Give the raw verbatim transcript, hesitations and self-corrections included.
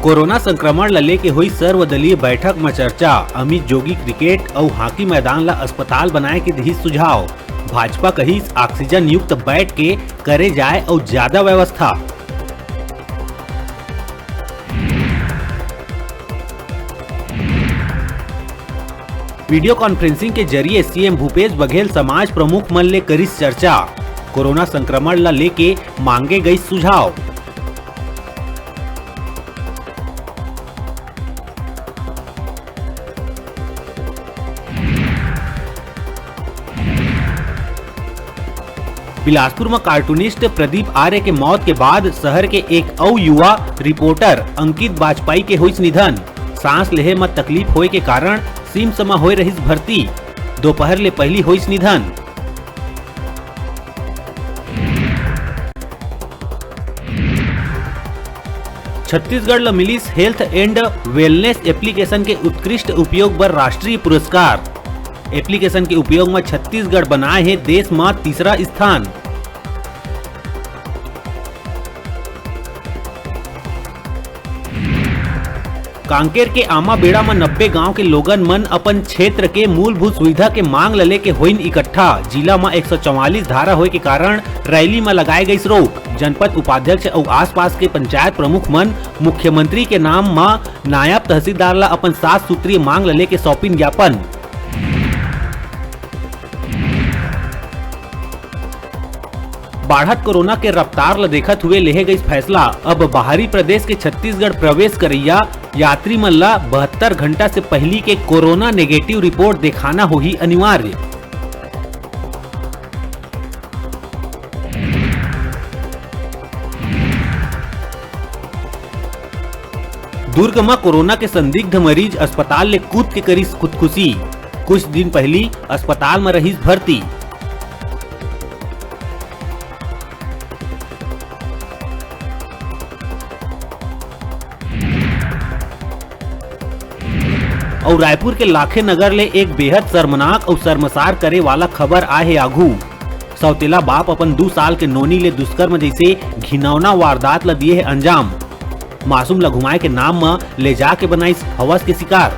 Corona संक्रमण ल लेके होइस सर्वदलीय बैठक म चर्चा, अमित जोगी क्रिकेट अउ हॉकी मैदान ल अस्पताल बनाए के दिहिस सुझाव। भाजपा कहिस ऑक्सीजन युक्त बेड के करे जाए अउ ज्यादा व्यवस्था। वीडियो कॉन्फ्रेंसिंग के जरिए सीएम भूपेश बघेल समाज प्रमुख मन ले करिस चर्चा। कोरोना संक्रमण ल लेके मांगे गइस सुझाव। बिलासपुर म कार्टूनिस्ट प्रदीप आर्य के मौत के बाद शहर के एक अउ युवा रिपोर्टर अंकित बाजपेयी के होइस निधन। सांस लेहे म तकलीफ होए के कारण सिम्स म होए रहिस भर्ती। दोपहर ले पहिली होइस निधन। छत्तीसगढ़ ल मिलिस हेल्थ एंड वेलनेस एप्लीकेशन के उत्कृष्ट उपयोग बर राष्ट्रीय पुरस्कार। एप्लीकेशन के उपयोग म छत्तीसगढ़ बनाए हे देश म तीसरा स्थान। कांकेर के आमा बेड़ा म नब्बे गांव के लोगन मन अपन क्षेत्र के मूलभूत सुविधा के मांग ल लेके होइन इकट्ठा। जिला म एक सौ चवालीस धारा होए के कारण रैली म लगाए गइस रोक। जनपद उपाध्यक्ष अउ आसपास के पंचायत प्रमुख मन मुख्यमंत्री के नाम म नायब तहसीलदार ल अपन सात सूत्रीय मांग ल लेके सौंपिन ज्ञापन। बाढ़त कोरोना के रफ्तार ल देखत हुए लेहे गइस फैसला। अब बाहरी प्रदेश के छत्तीसगढ़ प्रवेश करइया यात्री मन ल बहत्तर घंटा से पहिली के कोरोना नेगेटिव रिपोर्ट देखाना होही अनिवार्य। दुर्ग म कोरोना के संदिग्ध मरीज अस्पताल ले कूद के करिस खुदकुशी। कुछ दिन पहिली अस्पताल म रहिस भर्ती। अउ रायपुर के लाखे नगर ले एक बेहद शर्मनाक अउ शर्मसार करे वाला खबर आए हे आघू। सौतेला बाप अपन दू साल के नोनी ले दुष्कर्म जइसे घिनौना वारदात ल दिए हे अंजाम। मासूम ल घुमाए के नाम म ले जाके बनाइस हवस के शिकार।